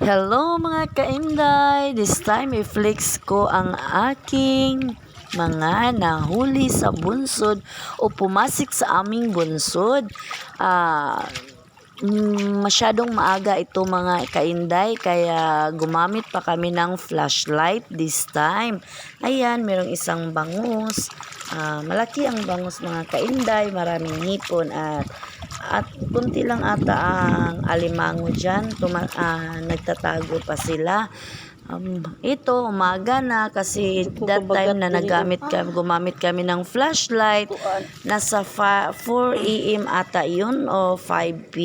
Hello, mga kainday! This time, i-flex ko ang aking mga nahuli sa bunsod o pumasik sa aming bunsod. Masyadong maaga ito, mga kainday, kaya gumamit pa kami ng flashlight this time. Ayan, merong isang bangus. Malaki ang bangus, mga kainday, maraming hipon at kunti lang ata ang alimango dyan. Nagtatago pa sila. Ito, umaga na kasi that time na gumamit kami ng flashlight, nasa 4 a.m. ata yun o 5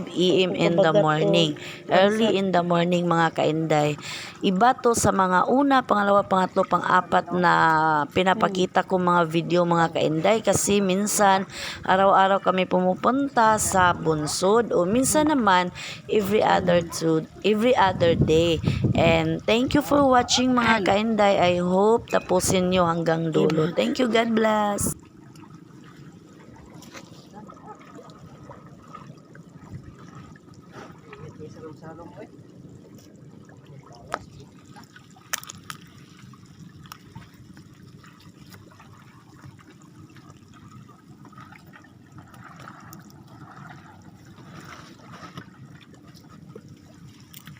a.m. in the morning. Early in the morning, mga kainday. Iba to sa mga una, pangalawa, pangatlo, pang-apat na pinapakita ko mga video, mga kainday, kasi minsan araw-araw kami pumupunta sa bunsod o minsan naman every other day. And thank you for watching, mga kainday. I hope tapusin nyo hanggang dulo. Thank you. God bless. Salong-salong eh.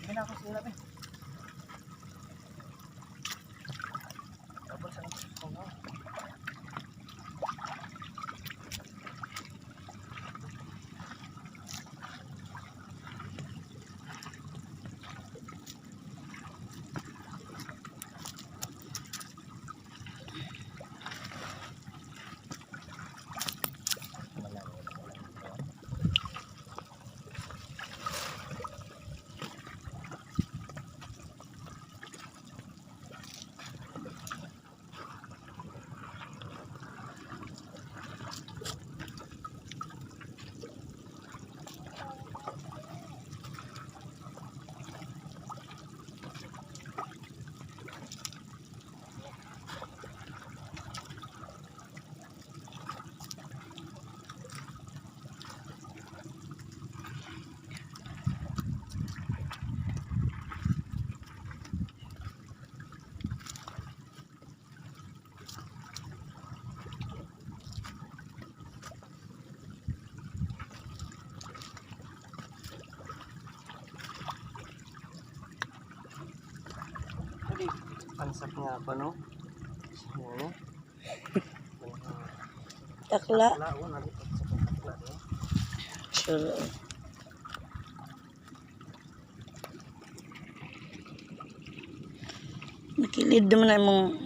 Hindi na ako sila eh. Tapos ang oh. Pwede pansap nga ba, no? Ano? Takla. Takla, oh, nalipot sa takla, no? Sure. Nakilid naman na imong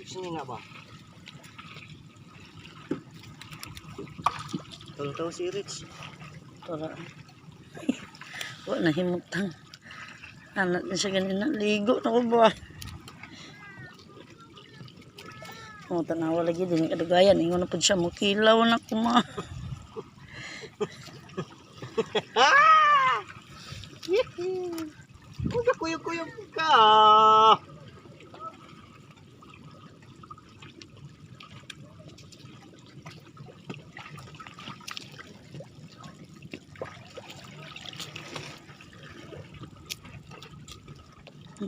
Sino nga ba? Tungtaw si Rich. Tora. Wa na himutang. Anak na siya ganina. Ligo na ko ba? O, tanawa lagi din kadugayan. Ingon na pud siya mo kilaw na kuma. Uga kuyog-kuyog ka.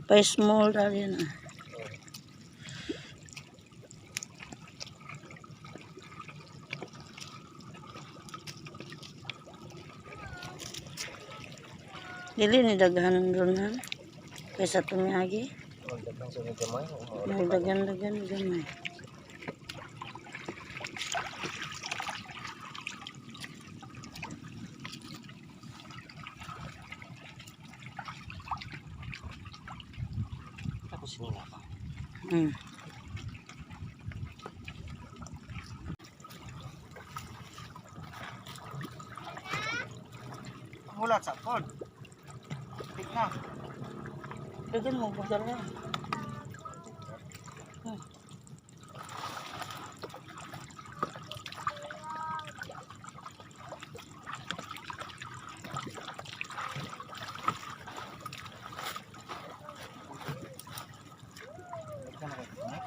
Pa small dali na. Dili ni daghan ron ha. Kaysa tumiagi. Magdagan sa gamay. Magdagan-dagan gamay. Tapos sino nga ba? Mulat sa pod. Tigna. Dagan mo bagal ka. Tigna na kayo.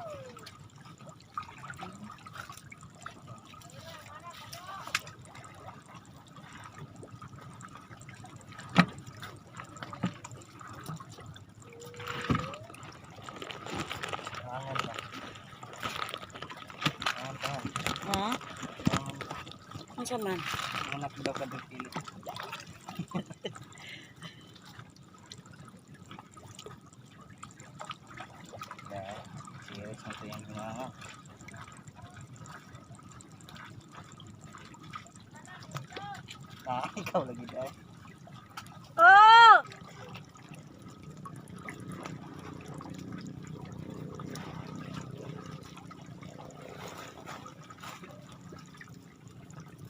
Unsa man? Anak daw ka pili. Dahil, serious na ito yung ginawa. Ah, ikaw lagi dahil. Oh!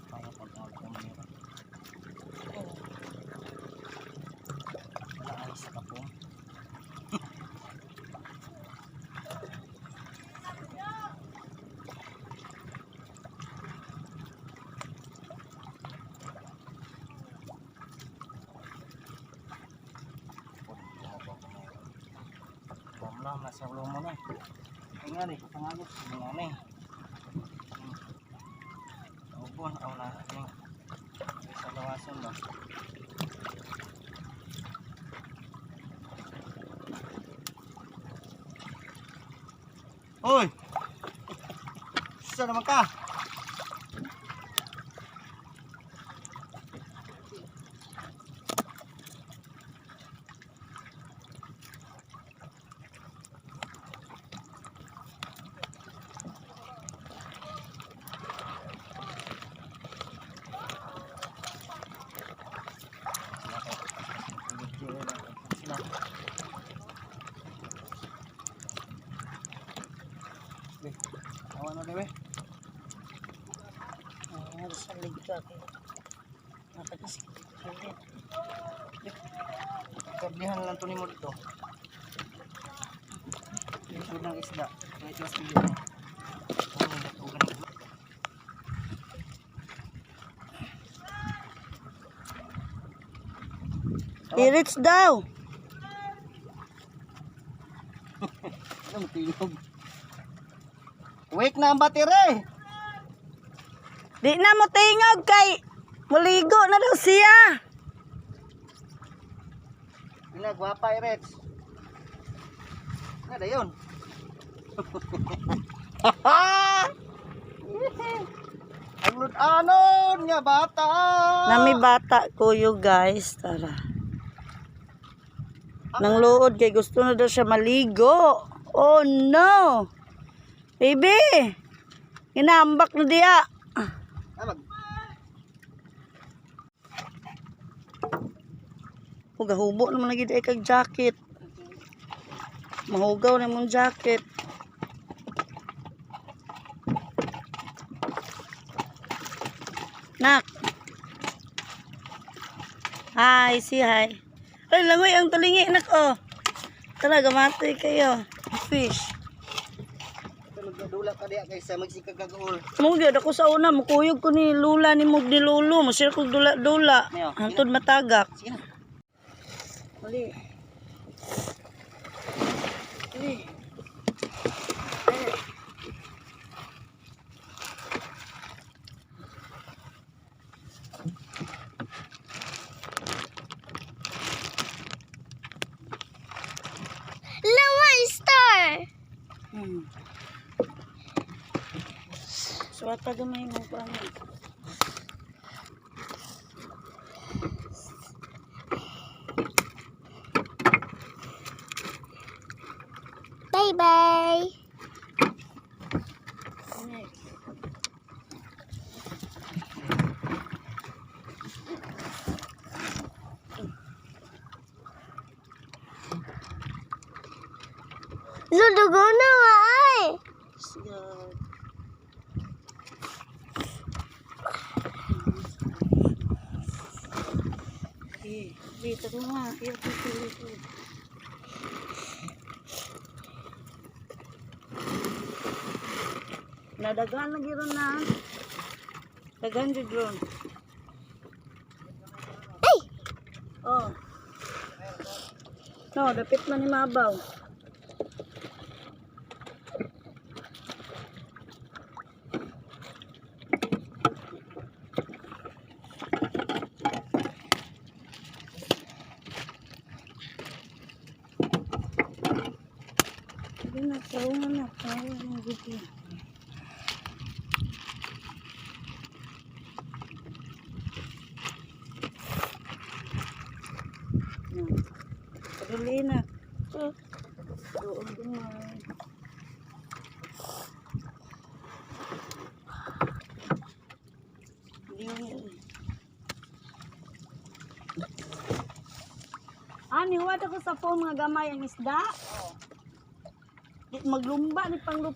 Kaya pag ako meron. Wala ay sa kapong. Bom na, nasa ulo mo na. Ay nga rin, pangagos. Nga na eh. Ubon, aw na. Yung sa lawasan ba? Hoy! Saan naman ka? Sila. Be, awa na be. Ah, sa ligka ko. Nakakasakit. Kablihan lang to nimo dito. Yung ng isda. Kahit mas pili mo. Ano yung tugan ng Irits daw. Ano tingog? Wake na ang battery! Di na mo tingog kay muligo na daw siya. Ginagwapa irets. Nga na yun. Ang ludanon nga bata. Nami bata kuyo guys, tara. Nang luod kay gusto na daw siya maligo. Oh no. Baby. Hinambak na diya. Ah, Hugahubo naman lagi di kag jacket. Mahugaw na mong jacket. Nak. Hi, say hi. Ay, langoy ang talingi, nak, oh. Tara, gamatoy kayo. Fish. Nagdadula ka diya kaysa magsikag kagaul. Mo gyud ako sa una, mukuyog ko ni Lula ni Mug ni Lolo, masir kog dula-dula. Hantod matagak. Sige na. Uli. Uli. Lawa star. Suwata gamay mo pa mo. Bye bye. Next. Lulugo na nga ay. Sige. Eh, dito na. Iyo, dito, dito. Nadaghan na gyud na. Daghan jud ron. Ay! Oh. No, dapit na ni Mabaw. Sige na, tao na, tao na, sige. Dili na. Doon gamay. Dili. Ah, nihuwat ako sa phone mga gamay ang isda. Di maglumba ni panglup.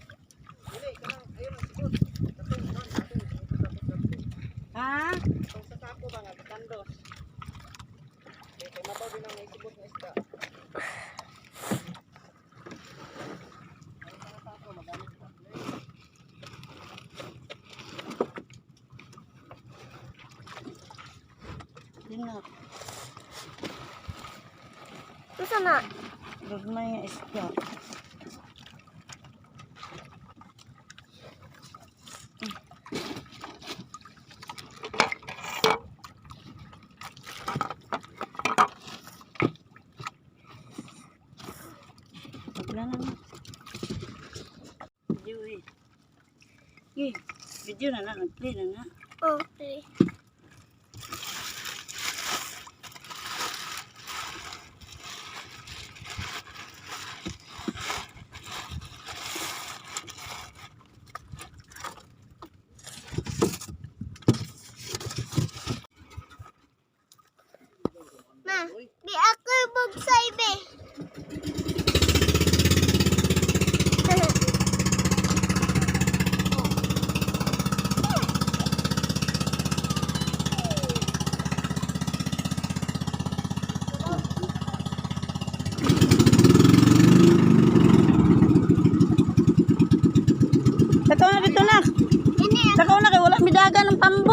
Ha? Itong sa sako ba nga gitandos. Kay mabaw din ang naisibot nga isda. Di na. Unsa na? Gagmay nga isda. Wala na na. Video eh. Eh, video na na. Nag-play na na. Okay. Ma, di ako bugsay be. Ito na dito na. Ini Saka na kay wala midaga ng pambo.